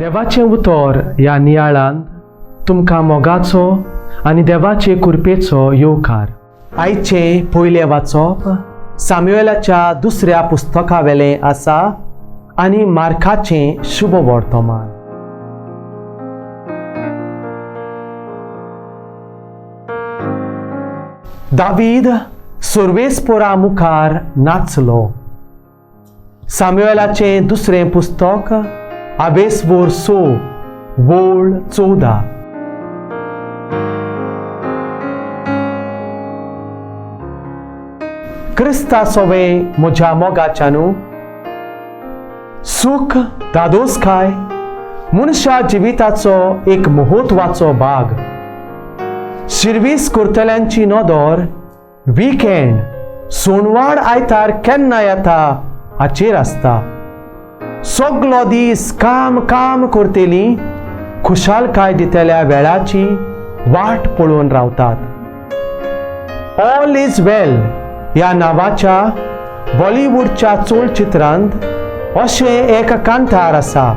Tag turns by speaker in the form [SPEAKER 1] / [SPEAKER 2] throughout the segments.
[SPEAKER 1] देवाचें उतर ह्या नियाळांत तुमकां मोगाचो आनी देवाचे कृपेचो येवकार. आयचें पयलें वाचप सामुएलाच्या दुसऱ्या पुस्तका वेलें आसा आनी मार्काचें शुभ वर्तमान. दावीद सर्वेस्पोरा मुखार नाचलो. सामुएलाचें दुसरें पुस्तक आबेसवोर 6 वोळ 14. क्रिस्ता सोवे म्हज्या मोगाच्यानू, सुख दादोसकाय मनशा जिविताचो एक म्हत्वाचो भाग. शिर्वीस करतल्यांची नदर विकेंड सोनवार आयतार केन्ना येता हाचेर आसता. सगलो दीस काम काम करतली खुशालकाय दितल्या वेळाची वाट पळोवन रावतात. ऑल is वेल ह्या नांवाच्या बॉलिवूडच्या चलचित्रांत अशें एक कांतार आसा.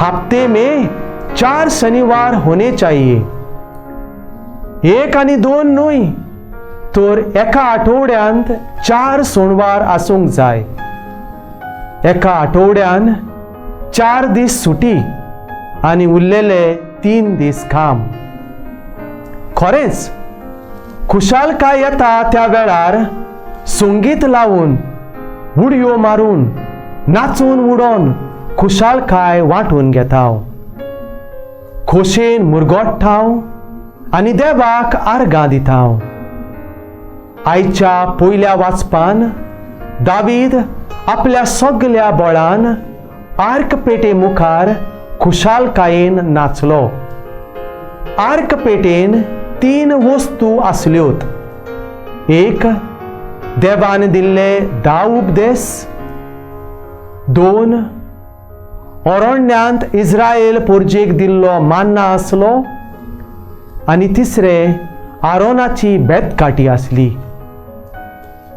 [SPEAKER 1] हप्ते में 4 शनिवार होने चाहिए. 1 आनी 2 न्हय तर एका आठवड्यांत 4 सोनवार आसूंक जाय. एका आठवड्यान 4 दीस सुटी आनी उरलेले 3 दीस काम. खरेंच खुशालकाय येता त्या वेळार संगीत लावन उडयो मारून नाचून उडोवन खुशालकाय वांटून घेता. खोशेन मुरगोट्टा आनी देवाक आर्गां दिता. आयच्या पयल्या वाचपान दावीद आपल्या सगल्या बळान आर्क पेटे मुखार खुशालकायेन नाचलो. आर्क पेटेन 3 वस्तू आसल्योत. 1 देवान दिल्ले 10 उपदेश, 2 अरण्यांत इस्रायल पोरजेक दिल्लो मान्ना आसलो आनी 3 आरोनाची बेतकाठी आसली.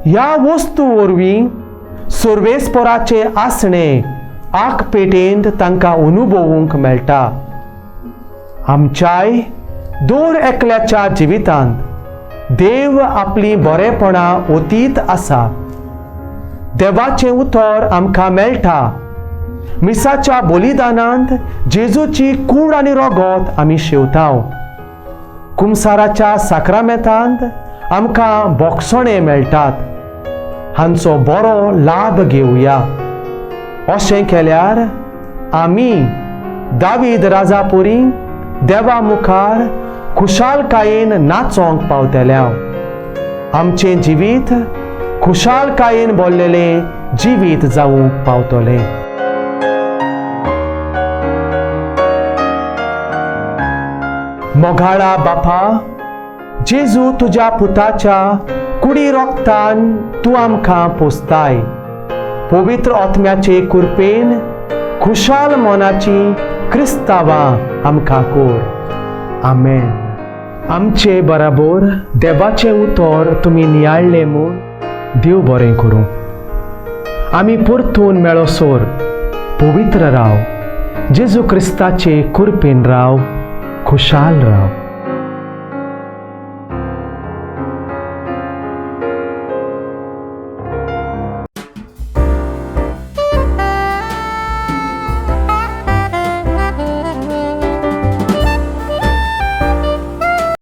[SPEAKER 1] ह्या वस्तू वरवीं सर्वेस्पोराचे आसणे आकपेटेंत तांकां अनुभवूंक मेळटा. आमच्याय दर एकल्याच्या जिवितांत देव आपली बरेपणां ओतीत आसा. देवाचें उतर आमकां मेळटा. मिसाच्या बलिदानांत जेजूची कूड आनी रगत आमी शेवता. कुमसाराच्या साक्रामेंतांत आमकां बोगसणे मेळटात. हांचो बरो लाभ घेवया. अशें केल्यार आमी दावीद राजा पुरी देवा मुखार खुशालकायेन नाचोंक पावतल्या. आमचें जिवीत खुशालकायेन भरलेलें जिवीत जावंक पावतलें. मोगाळा बापा जेजू, तुज्या पुताच्या कुडी रोगतान तूं आमकां पोसताय. पवित्र आत्म्याचे कृपेन खुशाल मनाची क्रिस्तांवां आमकां कोर. आमेन. आमचे बराबर देवाचें उतर तुमी नियाळ्ळें म्हूण देव बरें करूं. आमी परतून मेळोसर पवित्र राव, जेजू क्रिस्ताचे कृपेन राव, खुशाल राव.